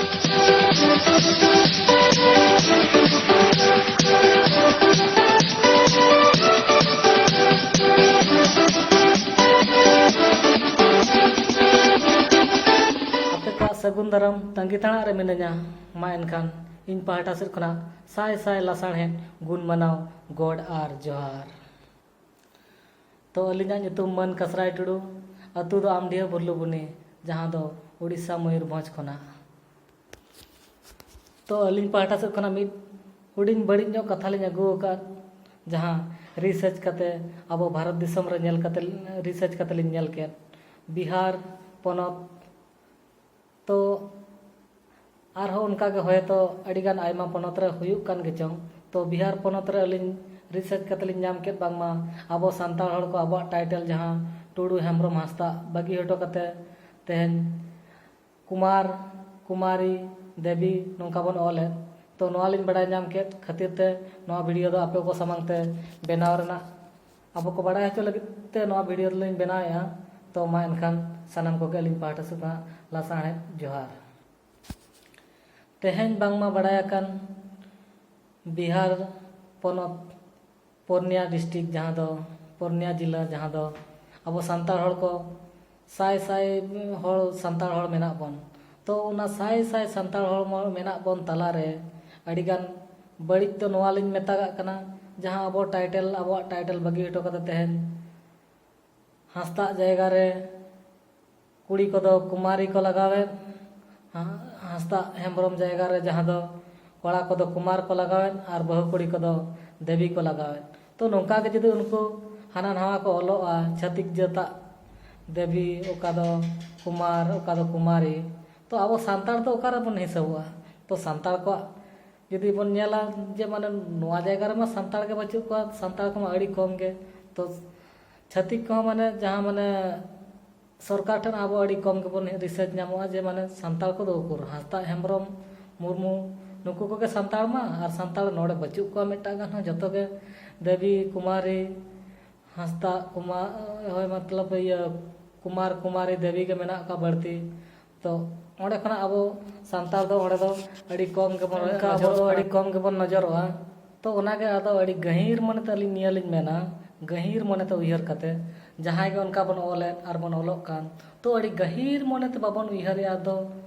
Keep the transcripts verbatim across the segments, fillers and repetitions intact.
ᱟᱯᱮ ᱠᱚᱣᱟᱜ ᱥᱟᱹᱜᱩᱱ ᱫᱟᱨᱟᱢ ᱛᱟᱺᱜᱤ ᱛᱟᱲᱟᱜ ᱨᱮ ᱢᱤᱱᱟᱹᱧᱟ᱾ ᱢᱟ ᱮᱱᱠᱷᱟᱱ ᱤᱧ ᱯᱟᱦᱴᱟ ᱥᱮᱫ ᱠᱷᱚᱱᱟᱜ ᱥᱟᱭ ᱥᱟᱭ ᱞᱟᱥᱟᱲᱦᱮᱫ ᱜᱩᱱ ᱢᱟᱱᱟᱣ ᱜᱚᱰ ᱟᱨ ᱡᱚᱦᱟᱨ᱾ ᱛᱚ, ᱟᱹᱞᱤᱧᱟᱜ ᱧᱩᱛᱩᱢ ᱢᱟᱹᱱ ᱠᱟᱥᱨᱟᱭ ᱴᱩᱰᱩ, ᱟᱹᱛᱩ ᱫᱚ ᱟᱢᱰᱤᱦᱟᱹ ᱵᱷᱩᱨᱞᱩᱵᱩᱱᱤ, ᱡᱟᱦᱟᱸ ᱫᱚ ᱩᱲᱤᱥᱥᱟ ᱢᱚᱭᱩᱨᱵᱷᱚᱸᱡᱽ ᱠᱷᱚᱱᱟᱜ᱾ ᱛᱚ, ᱟᱹᱞᱤᱧ ᱯᱟᱦᱴᱟ ᱥᱮᱫ ᱠᱷᱚᱱᱟᱜ ᱢᱤᱫ ᱦᱩᱰᱤᱧ ᱵᱟᱹᱲᱤᱡ ᱧᱚᱜ ᱠᱟᱛᱷᱟ ᱞᱤᱧ ᱟᱹᱜᱩ ᱟᱠᱟᱫ, ᱡᱟᱦᱟᱸ ᱨᱤᱥᱟᱨᱪ ᱠᱟᱛᱮ ᱟᱵᱚ ᱵᱷᱟᱨᱚᱛ ᱫᱤᱥᱚᱢ ᱨᱮ ᱧᱮᱞ ᱠᱟᱛᱮ, ᱨᱤᱥᱟᱨᱪ ᱠᱟᱛᱮ ᱞᱤᱧ ᱧᱮᱞ ᱠᱮᱫ᱾ ᱵᱤᱦᱟᱨ ᱯᱚᱱᱚᱛ, ᱛᱚ, ᱟᱨᱦᱚᱸ ᱚᱱᱠᱟ ᱜᱮ ᱦᱚᱭᱛᱚ ᱟᱹᱰᱤᱜᱟᱱ ᱟᱭᱢᱟ ᱯᱚᱱᱚᱛ ᱨᱮ ᱦᱩᱭᱩᱜ ᱠᱟᱱ ᱜᱮ ᱪᱚᱝ᱾ ᱛᱚ, ᱵᱤᱦᱟᱨ ᱯᱚᱱᱚᱛ ᱨᱮ ᱟᱹᱞᱤᱧ ᱨᱤᱥᱟᱨᱪ ᱠᱟᱛᱮ ᱞᱤᱧ ᱧᱟᱢ ᱠᱮᱫ, ᱵᱟᱝᱢᱟ ᱟᱵᱚ ᱥᱟᱱᱛᱟᱲ ᱦᱚᱲ ᱠᱚ ᱟᱵᱚᱣᱟᱜ ᱴᱟᱭᱴᱮᱞ, ᱡᱟᱦᱟᱸ ᱴᱩᱰᱩ, ᱦᱮᱢᱵᱨᱚᱢ, ᱦᱟᱸᱥᱫᱟ, ᱵᱟᱹᱜᱤ ᱦᱚᱴᱚ ᱠᱟᱛᱮ ᱛᱮᱦᱮᱧ ᱠᱩᱢᱟᱨ, ᱠᱩᱢᱟᱨᱤ, ᱫᱮᱵᱤ ᱱᱚᱝᱠᱟ ᱵᱚᱱ ᱚᱞᱮᱫ᱾ ᱛᱚ, ᱱᱚᱣᱟ ᱞᱤᱧ ᱵᱟᱲᱟᱭ ᱧᱟᱢ ᱠᱮᱫ ᱠᱷᱟᱹᱛᱤᱨ ᱛᱮ ᱱᱚᱣᱟ ᱵᱷᱤᱰᱤᱭᱳ ᱫᱚ ᱟᱯᱮ ᱠᱚ ᱥᱟᱢᱟᱝ ᱛᱮ ᱵᱮᱱᱟᱣ ᱨᱮᱱᱟᱜ, ᱟᱵᱚ ᱠᱚ ᱵᱟᱲᱟᱭ ᱦᱚᱪᱚ ᱞᱟᱹᱜᱤᱫ ᱛᱮ ᱱᱚᱣᱟ ᱵᱷᱤᱰᱤᱭᱳ ᱫᱚᱞᱤᱧ ᱵᱮᱱᱟᱣᱮᱫᱼᱟ᱾ ᱛᱚ, ᱢᱟ ᱮᱱᱠᱷᱟᱱ ᱥᱟᱱᱟᱢ ᱠᱚᱜᱮ ᱟᱹᱞᱤᱧ ᱯᱟᱦᱴᱟ ᱥᱮᱫ ᱠᱷᱚᱱᱟᱜ ᱞᱟᱥᱟᱲᱦᱮᱫ ᱡᱚᱦᱟᱨ᱾ ᱛᱮᱦᱮᱧ ᱵᱟᱝᱢᱟ ᱵᱟᱲᱟᱭ ᱟᱠᱟᱱ, ᱵᱤᱦᱟᱨ ᱯᱚᱱᱚᱛ ᱯᱩᱨᱱᱤᱭᱟ ᱰᱤᱥᱴᱨᱤᱠᱴ, ᱡᱟᱦᱟᱸ ᱫᱚ ᱯᱩᱨᱱᱤᱭᱟ ᱡᱤᱞᱟᱹ, ᱡᱟᱦᱟᱸ ᱫᱚ ᱟᱵᱚ ᱥᱟᱱᱛᱟᱲ ᱦᱚᱲ ᱠᱚ ᱥᱟᱭ ᱥᱟᱭ ᱦᱚᱲ, ᱥᱟᱱᱛᱟᱲ ᱦᱚᱲ ᱢᱮᱱᱟᱜ ᱵᱚᱱ᱾ ᱛᱚ, ᱚᱱᱟ ᱥᱟᱭ ᱥᱟᱭ ᱥᱟᱱᱛᱟᱲ ᱦᱚᱲ ᱢᱮᱱᱟᱜ ᱵᱚᱱ ᱛᱟᱞᱟᱨᱮ ᱟᱹᱰᱤᱜᱟᱱ ᱵᱟᱹᱲᱤᱡ ᱫᱚ ᱱᱚᱣᱟ ᱞᱤᱧ ᱢᱮᱛᱟᱜᱟᱜ ᱠᱟᱱᱟ, ᱡᱟᱦᱟᱸ ᱟᱵᱚ ᱴᱟᱭᱴᱮᱞ, ᱟᱵᱚᱣᱟᱜ ᱴᱟᱭᱴᱮᱞ ᱵᱟᱹᱜᱤ ᱦᱚᱴᱚ ᱠᱟᱛᱮ ᱛᱮᱦᱮᱧ ᱦᱟᱸᱥᱫᱟᱜ ᱡᱟᱭᱜᱟ ᱨᱮ ᱠᱩᱲᱤ ᱠᱚᱫᱚ ᱠᱩᱢᱟᱨᱤ ᱠᱚ ᱞᱟᱜᱟᱣᱮᱫ, ᱦᱟ-, ᱦᱟᱸᱥᱫᱟᱜ ᱦᱮᱢᱵᱨᱚᱢ ᱡᱟᱭᱜᱟ ᱨᱮ ᱡᱟᱦᱟᱸ ᱫᱚ ᱠᱚᱲᱟ ᱠᱚᱫᱚ ᱠᱩᱢᱟᱨ ᱠᱚ ᱞᱟᱜᱟᱣᱮᱫ ᱟᱨ ᱵᱟᱹᱦᱩ ᱠᱩᱲᱤ ᱠᱚᱫᱚ ᱫᱮᱵᱤ ᱠᱚ ᱞᱟᱜᱟᱣᱮᱫ᱾ ᱛᱚ, ᱱᱚᱝᱠᱟ ᱜᱮ ᱡᱩᱫᱤ ᱩᱱᱠᱩ ᱦᱟᱱᱟ ᱱᱟᱣᱟ ᱠᱚ ᱚᱞᱚᱜᱼᱟ, ᱪᱷᱟᱹᱛᱤᱠ ᱡᱟᱹᱛᱟᱜ ᱫᱮᱵᱤ, ᱚᱠᱟ ᱫᱚ ᱠᱩᱢᱟᱨ, ᱚᱠᱟ ᱫᱚ ᱠᱩᱢᱟᱨᱤ, ᱛᱚ, ᱟᱵᱚ ᱥᱟᱱᱛᱟᱲ ᱫᱚ ᱚᱠᱟ ᱨᱮᱵᱚᱱ ᱦᱤᱥᱟᱹᱵᱚᱜᱼᱟ? ᱛᱚ, ᱥᱟᱱᱛᱟᱲ ᱠᱚᱣᱟᱜ ᱡᱩᱫᱤ ᱵᱚᱱ ᱧᱮᱞᱟ ᱡᱮ, ᱢᱟᱱᱮ, ᱱᱚᱣᱟ ᱡᱟᱭᱜᱟ ᱨᱮᱢᱟ ᱥᱟᱱᱛᱟᱲ ᱜᱮ ᱵᱟᱹᱪᱩᱜ ᱠᱚᱣᱟ, ᱥᱟᱱᱛᱟᱲ ᱠᱚᱢᱟ ᱟᱹᱰᱤ ᱠᱚᱢ ᱜᱮ᱾ ᱛᱚ, ᱪᱷᱟᱹᱛᱤᱠ ᱠᱚᱦᱚᱸ, ᱢᱟᱱᱮ, ᱡᱟᱦᱟᱸ, ᱢᱟᱱᱮ, ᱥᱚᱨᱠᱟᱨ ᱴᱷᱮᱱ ᱟᱵᱚ ᱟᱹᱰᱤ ᱠᱚᱢ ᱜᱮᱵᱚᱱ ᱨᱤᱥᱟᱨᱪ ᱧᱟᱢᱚᱜᱼᱟ ᱡᱮ, ᱢᱟᱱᱮ, ᱥᱟᱱᱛᱟᱲ ᱠᱚᱫᱚ ᱩᱠᱩᱨ? ᱦᱟᱸᱥᱫᱟᱜ, ᱦᱮᱢᱵᱨᱚᱢ, ᱢᱩᱨᱢᱩ, ᱱᱩᱠᱩ ᱠᱚᱜᱮ ᱥᱟᱱᱛᱟᱲ ᱢᱟ, ᱟᱨ ᱥᱟᱱᱛᱟᱲ ᱱᱚᱰᱮ ᱵᱟᱹᱪᱩᱜ ᱠᱚᱣᱟ ᱢᱤᱫᱴᱟᱝ ᱜᱟᱱ ᱦᱚᱸ, ᱡᱚᱛᱚ ᱜᱮ ᱫᱮᱵᱤ, ᱠᱩᱢᱟᱨᱤ, ᱦᱟᱸᱥᱫᱟᱜ, ᱠᱩᱢᱟᱨ, ᱦᱳᱭ, ᱢᱚᱛᱞᱚᱵ, ᱤᱭᱟᱹ, ᱠᱩᱢᱟᱨ, ᱠᱩᱢᱟᱨᱤ, ᱫᱮᱵᱤ ᱜᱮ ᱢᱮᱱᱟᱜ ᱠᱚᱣᱟ ᱵᱟᱹᱲᱛᱤ᱾ ᱛᱚ, ᱚᱸᱰᱮ ᱠᱷᱚᱱᱟᱜ ᱟᱵᱚ ᱥᱟᱱᱛᱟᱲ ᱫᱚ ᱚᱸᱰᱮ ᱫᱚ ᱟᱹᱰᱤ ᱠᱚᱢ ᱜᱮᱵᱚᱱ ᱚᱱᱠᱟ ᱟᱵᱚ ᱫᱚ ᱱᱚᱡᱚᱨᱚᱜᱼᱟ᱾ ᱟᱹᱰᱤ ᱠᱚᱢ ᱜᱮᱵᱚᱱ ᱱᱚᱡᱚᱨᱚᱜᱼᱟ᱾ ᱛᱚ ᱚᱱᱟᱜᱮ ᱟᱫᱚ ᱟᱹᱰᱤ ᱜᱟᱹᱦᱤᱨ ᱢᱚᱱᱮᱛᱮ ᱟᱹᱞᱤᱧ ᱱᱤᱭᱟᱹ ᱞᱤᱧ ᱢᱮᱱᱟ, ᱜᱟᱹᱦᱤᱨ ᱢᱚᱱᱮᱛᱮ ᱩᱭᱦᱟᱹᱨ ᱠᱟᱛᱮ, ᱡᱟᱦᱟᱸᱭ ᱜᱮ ᱚᱱᱠᱟ ᱵᱚᱱ ᱚᱞᱮᱫ ᱟᱨ ᱵᱚᱱ ᱚᱞᱚᱜ ᱠᱟᱱ, ᱛᱚ ᱟᱹᱰᱤ ᱜᱟᱹᱦᱤᱨ ᱢᱚᱱᱮᱛᱮ ᱵᱟᱵᱚᱱ ᱩᱭᱦᱟᱹᱨᱮᱜᱼᱟ ᱫᱚ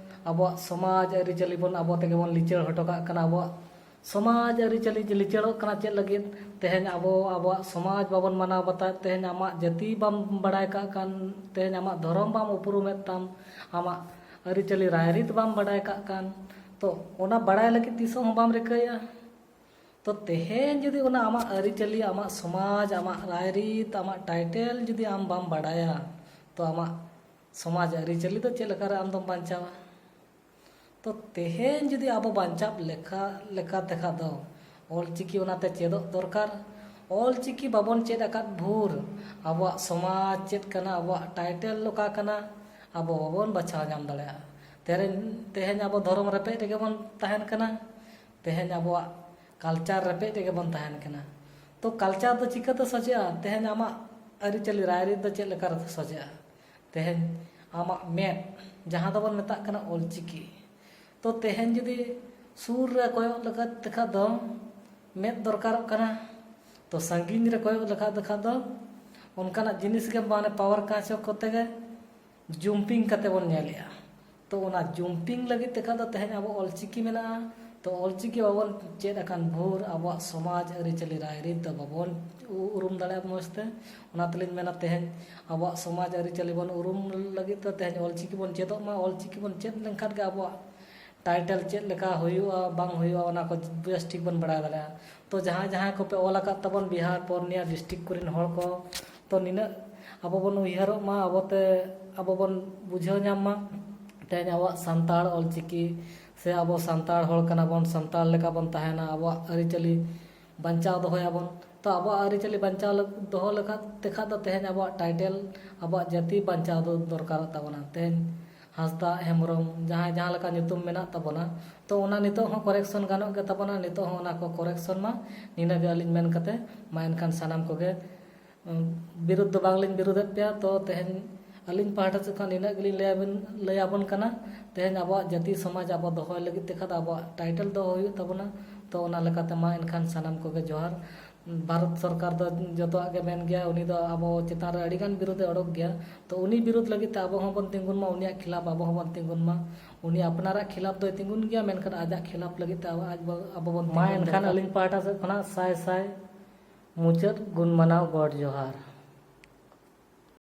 ᱟᱵᱚᱣᱟᱜ ᱥᱚᱢᱟᱡᱽ ᱟᱹᱨᱤᱪᱟᱹᱞᱤ ᱵᱚᱱ ᱟᱵᱚ ᱛᱮᱜᱮ ᱵᱚᱱ ᱞᱤᱪᱟᱹᱲ ᱦᱚᱴᱚ ᱠᱟᱜ ᱠᱟᱱᱟ᱾ ᱟᱵᱚᱣᱟᱜ ᱥᱚᱢᱟᱡᱽ ᱟᱹᱨᱤᱪᱟᱹᱞᱤ ᱡᱮ ᱞᱤᱪᱟᱹᱲᱚᱜ ᱠᱟᱱᱟ ᱪᱮᱫ ᱞᱟᱹᱜᱤᱫ? ᱛᱮᱦᱮᱧ ᱟᱵᱚ ᱟᱵᱚᱣᱟᱜ ᱥᱚᱢᱟᱡᱽ ᱵᱟᱵᱚᱱ ᱢᱟᱱᱟᱣ ᱵᱟᱛᱟᱣᱮᱫ, ᱛᱮᱦᱮᱧ ᱟᱢᱟᱜ ᱡᱟᱹᱛᱤ ᱵᱟᱢ ᱵᱟᱲᱟᱭ ᱠᱟᱜ ᱠᱟᱱ, ᱛᱮᱦᱮᱧ ᱟᱢᱟᱜ ᱫᱷᱚᱨᱚᱢ ᱵᱟᱢ ᱩᱯᱨᱩᱢᱮᱫ ᱛᱟᱢ, ᱟᱢᱟᱜ ᱟᱹᱨᱤᱪᱟᱹᱞᱤ ᱨᱟᱭᱨᱤᱛ ᱵᱟᱢ ᱵᱟᱲᱟᱭ ᱠᱟᱜ ᱠᱟᱱ, ᱛᱚ ᱚᱱᱟ ᱵᱟᱲᱟᱭ ᱞᱟᱹᱜᱤᱫ ᱛᱤᱥ ᱦᱚᱸ ᱵᱟᱢ ᱨᱤᱠᱟᱹᱭᱟ᱾ ᱛᱚ ᱛᱮᱦᱮᱧ ᱡᱩᱫᱤ ᱚᱱᱟ ᱟᱢᱟᱜ ᱟᱹᱨᱤᱪᱟᱹᱞᱤ, ᱟᱢᱟᱜ ᱥᱚᱢᱟᱡᱽ, ᱟᱢᱟᱜ ᱨᱟᱭᱨᱤᱛ, ᱟᱢᱟᱜ ᱴᱟᱭᱴᱮᱞ ᱡᱩᱫᱤ ᱟᱢ ᱵᱟᱢ ᱵᱟᱲᱟᱭᱟ, ᱛᱚ ᱟᱢᱟᱜ ᱥᱚᱢᱟᱡᱽ ᱟᱹᱨᱤᱪᱟᱹᱞᱤ ᱫᱚ ᱪᱮᱫ ᱞᱮᱠᱟᱨᱮ ᱟᱢ ᱫᱚᱢ ᱵᱟᱧᱪᱟᱣᱟ? ᱛᱚ ᱛᱮᱦᱮᱧ ᱡᱩᱫᱤ ᱟᱵᱚ ᱵᱟᱧᱪᱟᱣ ᱞᱮᱠᱟ, ᱞᱮᱠᱟ ᱛᱮᱠᱷᱟᱱ ᱫᱚ ᱚᱞᱪᱤᱠᱤ ᱚᱱᱟᱛᱮ ᱪᱮᱫᱚᱜ ᱫᱚᱨᱠᱟᱨ᱾ ᱚᱞᱪᱤᱠᱤ ᱵᱟᱵᱚᱱ ᱪᱮᱫ ᱟᱠᱟᱫ ᱵᱷᱳᱨ ᱟᱵᱚᱣᱟᱜ ᱥᱚᱢᱟᱡᱽ ᱪᱮᱫ ᱠᱟᱱᱟ, ᱟᱵᱚᱣᱟᱜ ᱴᱟᱭᱴᱮᱞ ᱚᱠᱟ ᱠᱟᱱᱟ, ᱟᱵᱚ ᱵᱟᱵᱚᱱ ᱵᱟᱪᱷᱟᱣ ᱧᱟᱢ ᱫᱟᱲᱮᱭᱟᱜᱼᱟ᱾ ᱛᱮᱦᱮᱧ, ᱛᱮᱦᱮᱧ ᱟᱵᱚ ᱫᱷᱚᱨᱚᱢ ᱨᱮᱯᱮᱡ ᱨᱮᱜᱮ ᱵᱚᱱ ᱛᱟᱦᱮᱱ ᱠᱟᱱᱟ, ᱛᱮᱦᱮᱧ ᱟᱵᱚᱣᱟᱜ ᱠᱟᱞᱪᱟᱨ ᱨᱮᱯᱮᱡ ᱨᱮᱜᱮ ᱵᱚᱱ ᱛᱟᱦᱮᱱ ᱠᱟᱱᱟ᱾ ᱛᱚ ᱠᱟᱞᱪᱟᱨ ᱫᱚ ᱪᱤᱠᱟᱹᱛᱮ ᱥᱚᱡᱷᱮᱜᱼᱟ? ᱛᱮᱦᱮᱧ ᱟᱢᱟᱜ ᱟᱹᱨᱤᱪᱟᱹᱞᱤ ᱨᱟᱭᱨᱤᱛ ᱫᱚ ᱪᱮᱫ ᱞᱮᱠᱟ ᱨᱮ ᱥᱚᱡᱷᱮᱜᱼᱟ? ᱛᱮᱦᱮᱧ ᱟᱢᱟᱜ ᱢᱮᱫ, ᱡᱟᱦᱟᱸ ᱫᱚᱵᱚᱱ ᱢᱮᱛᱟᱜ ᱠᱟᱱᱟ ᱚᱞᱪᱤᱠᱤ, ᱛᱚ ᱛᱮᱦᱮᱧ ᱡᱩᱫᱤ ᱥᱩᱨ ᱨᱮ ᱠᱚᱭᱚᱜ ᱞᱮᱠᱟ ᱛᱮᱠᱷᱟᱱ ᱫᱚ ᱢᱮᱫ ᱫᱚᱨᱠᱟᱨᱚᱜ ᱠᱟᱱᱟ᱾ ᱛᱚ ᱥᱟᱺᱜᱤᱧ ᱨᱮ ᱠᱚᱭᱚᱜ ᱞᱮᱠᱟ ᱛᱮᱠᱷᱟᱱ ᱫᱚ ᱚᱱᱠᱟᱱᱟᱜ ᱡᱤᱱᱤᱥ ᱜᱮ, ᱢᱟᱱᱮ ᱯᱟᱣᱟᱨ ᱠᱟᱸᱪ ᱠᱚᱛᱮ ᱜᱮ ᱡᱩᱢᱯᱤᱝ ᱠᱟᱛᱮ ᱵᱚᱱ ᱧᱮᱞᱮᱜᱼᱟ᱾ ᱛᱚ ᱚᱱᱟ ᱡᱩᱢᱯᱤᱝ ᱞᱟᱹᱜᱤᱫ ᱛᱮᱠᱷᱟᱱ ᱫᱚ ᱛᱮᱦᱮᱧ ᱟᱵᱚ ᱚᱞᱪᱤᱠᱤ ᱢᱮᱱᱟᱜᱼᱟ᱾ ᱛᱚ ᱚᱞᱪᱤᱠᱤ ᱵᱟᱵᱚᱱ ᱪᱮᱫ ᱟᱠᱟᱱ ᱵᱷᱳᱨ ᱟᱵᱚᱣᱟᱜ ᱥᱚᱢᱟᱡᱽ ᱟᱹᱨᱤᱪᱟᱹᱞᱤ ᱨᱟᱭᱨᱤᱛ ᱫᱚ ᱵᱟᱵᱚᱱ ᱩ-, ᱩᱨᱩᱢ ᱫᱟᱲᱮᱭᱟᱜᱼᱟ ᱢᱚᱡᱽ ᱛᱮ᱾ ᱚᱱᱟ ᱛᱮᱞᱤᱧ ᱢᱮᱱᱟ ᱛᱮᱦᱮᱧ ᱟᱵᱚᱣᱟᱜ ᱥᱚᱢᱟᱡᱽ ᱟᱹᱨᱤᱪᱟᱹᱞᱤ ᱵᱚᱱ ᱩᱨᱩᱢ ᱞᱟᱹᱜᱤᱫ ᱛᱮ ᱛᱮᱦᱮᱧ ᱚᱞᱪᱤᱠᱤ ᱵᱚᱱ ᱪᱮᱫᱚᱜ ᱢᱟ᱾ ᱚᱞᱪᱤᱠᱤ ᱵᱚᱱ ᱪᱮᱫ ᱞᱮᱱᱠᱷᱟᱱ ᱜᱮ ᱟᱵᱚᱣᱟᱜ ᱴᱟᱭᱴᱮᱞ ᱪᱮᱫ ᱞᱮᱠᱟ ᱦᱩᱭᱩᱜᱼᱟ ᱵᱟᱝ ᱦᱩᱭᱩᱜᱼᱟ ᱚᱱᱟ ᱠᱚ ᱵᱮᱥ ᱴᱷᱤᱠ ᱵᱚᱱ ᱵᱟᱲᱟᱭ ᱫᱟᱲᱮᱭᱟᱜᱼᱟ᱾ ᱛᱚ ᱡᱟᱦᱟᱸᱭ ᱡᱟᱦᱟᱸᱭ ᱠᱚᱯᱮ ᱚᱞ ᱟᱠᱟᱫ ᱛᱟᱵᱚᱱ ᱵᱤᱦᱟᱨ ᱯᱩᱨᱱᱤᱭᱟ ᱰᱤᱥᱴᱨᱤᱠᱴ ᱠᱚᱨᱮᱱ ᱦᱚᱲ ᱠᱚ, ᱛᱚ ᱱᱤᱱᱟᱹᱜ ᱟᱵᱚ ᱵᱚᱱ ᱩᱭᱦᱟᱹᱨᱚᱜ ᱢᱟ, ᱟᱵᱚᱛᱮ ᱟᱵᱚ ᱵᱚᱱ ᱵᱩᱡᱷᱟᱹᱣ ᱧᱟᱢ ᱢᱟ᱾ ᱛᱮᱦᱮᱧ ᱟᱵᱚᱣᱟᱜ ᱥᱟᱱᱛᱟᱲ ᱚᱞᱪᱤᱠᱤ ᱥᱮ ᱟᱵᱚ ᱥᱟᱱᱛᱟᱲ ᱦᱚᱲ ᱠᱟᱱᱟ ᱵᱚᱱ, ᱥᱟᱱᱛᱟᱲ ᱞᱮᱠᱟ ᱵᱚᱱ ᱛᱟᱦᱮᱱᱟ, ᱟᱵᱚᱣᱟᱜ ᱟᱹᱨᱤᱪᱟᱹᱞᱤ ᱵᱟᱧᱪᱟᱣ ᱫᱚᱦᱚᱭᱟᱵᱚᱱ᱾ ᱛᱚ ᱟᱵᱚᱣᱟᱜ ᱟᱹᱨᱤᱪᱟᱹᱞᱤ ᱵᱟᱧᱪᱟᱣ ᱞᱟᱹᱜ-, ᱫᱚᱦᱚ ᱞᱮᱠᱟ ᱛᱮᱠᱷᱟᱱ ᱫᱚ ᱛᱮᱦᱮᱧ ᱟᱵᱚᱣᱟᱜ ᱴᱟᱭᱴᱮᱞ, ᱟᱵᱚᱣᱟᱜ ᱡᱟᱹᱛᱤ ᱵᱟᱧᱪᱟᱣ ᱫᱚ ᱫᱚᱨᱠᱟᱨᱚᱜ ᱛᱟᱵᱚᱱᱟ᱾ ᱛᱮᱦᱮᱧ ᱦᱟᱸᱥᱫᱟ, ᱦᱮᱢᱵᱨᱚᱢ, ᱡᱟᱦᱟᱸᱭ ᱡᱟᱦᱟᱸ ᱞᱮᱠᱟ ᱧᱩᱛᱩᱢ ᱢᱮᱱᱟᱜ ᱛᱟᱵᱚᱱᱟ, ᱛᱚ ᱚᱱᱟ ᱱᱤᱛᱚᱜ ᱦᱚᱸ ᱠᱚᱨᱮᱠᱥᱚᱱ ᱜᱟᱱᱚᱜ ᱜᱮ ᱛᱟᱵᱚᱱᱟ, ᱱᱤᱛᱚᱜ ᱦᱚᱸ ᱚᱱᱟ ᱠᱚ ᱠᱚᱨᱮᱠᱥᱚᱱ ᱢᱟ᱾ ᱱᱤᱱᱟᱹᱜ ᱜᱮ ᱟᱹᱞᱤᱧ ᱢᱮᱱ ᱠᱟᱛᱮ ᱢᱟ ᱮᱱᱠᱷᱟᱱ ᱥᱟᱱᱟᱢ ᱠᱚᱜᱮ, ᱩᱸ, ᱵᱤᱨᱩᱫᱷ ᱫᱚ ᱵᱟᱝᱞᱤᱧ ᱵᱤᱨᱩᱫᱷᱮᱫ ᱯᱮᱭᱟ᱾ ᱛᱚ ᱛᱮᱦᱮᱧ ᱟᱹᱞᱤᱧ ᱯᱟᱦᱴᱟ ᱥᱮᱫ ᱠᱷᱚᱱ ᱱᱤᱱᱟᱹᱜ ᱜᱮᱞᱤᱧ ᱞᱟᱹᱭᱟᱵᱤᱱ ᱞᱟᱹᱭᱟᱵᱚᱱ ᱠᱟᱱᱟ᱾ ᱛᱮᱦᱮᱧ ᱟᱵᱚᱣᱟᱜ ᱡᱟᱹᱛᱤ ᱥᱚᱢᱟᱡᱽ ᱟᱵᱚ ᱫᱚᱦᱚᱭ ᱞᱟᱹᱜᱤᱫ ᱛᱮᱠᱷᱟᱱ ᱫᱚ ᱟᱵᱚᱣᱟᱜ ᱴᱟᱭᱴᱮᱞ ᱫᱚᱦᱚ ᱦᱩᱭᱩᱜ ᱛᱟᱵᱚᱱᱟ᱾ ᱛᱚ ᱚᱱᱟ ᱞᱮᱠᱟᱛᱮ ᱢᱟ ᱮᱱᱠᱷᱟᱱ ᱥᱟᱱᱟᱢ ᱠᱚᱜᱮ ᱡᱚᱦᱟᱨ᱾ ᱵᱷᱟᱨᱚᱛ ᱥᱚᱨᱠᱟᱨ ᱫᱚ ᱡᱚᱛᱚᱣᱟᱜ ᱜᱮ ᱢᱮᱱ ᱜᱮᱭᱟ, ᱩᱱᱤ ᱫᱚ ᱟᱵᱚ ᱪᱮᱛᱟᱱ ᱨᱮ ᱟᱹᱰᱤᱜᱟᱱ ᱵᱤᱨᱳᱫᱷ ᱮ ᱚᱰᱚᱠ ᱜᱮᱭᱟ᱾ ᱛᱚ ᱩᱱᱤ ᱵᱤᱨᱳᱫᱷ ᱞᱟᱹᱜᱤᱫ ᱛᱮ ᱟᱵᱚ ᱦᱚᱸᱵᱚᱱ ᱛᱤᱸᱜᱩᱱ ᱢᱟ, ᱩᱱᱤᱭᱟᱜ ᱠᱷᱤᱞᱟᱯ ᱟᱵᱚ ᱦᱚᱸᱵᱚᱱ ᱛᱤᱸᱜᱩᱱ ᱢᱟ᱾ ᱩᱱᱤ ᱟᱯᱱᱟᱨᱟᱜ ᱠᱷᱤᱞᱟᱯ ᱫᱚᱭ ᱛᱤᱸᱜᱩᱱ ᱜᱮᱭᱟ, ᱢᱮᱱᱠᱷᱟᱱ ᱟᱡᱟᱜ ᱠᱷᱤᱞᱟᱯ ᱞᱟᱹᱜᱤᱫ ᱛᱮ ᱟᱵᱚ, ᱟᱡ ᱵᱚ-, ᱟᱵᱚ ᱵᱚᱱ ᱢᱟ ᱛᱤᱸᱜᱩᱱ ᱮᱱᱠᱷᱟᱱ ᱫᱚᱨᱠᱟᱨ᱾ ᱟᱹᱞᱤᱧ ᱯᱟᱦᱴᱟ ᱥᱮᱫ ᱠᱷᱚᱱᱟᱜ ᱥᱟᱭ ᱥᱟᱭ ᱢᱩᱪᱟᱹᱫ ᱜᱩᱱ ᱢᱟᱱᱟᱣ ᱜᱚᱰ ᱡᱚᱦᱟᱨ᱾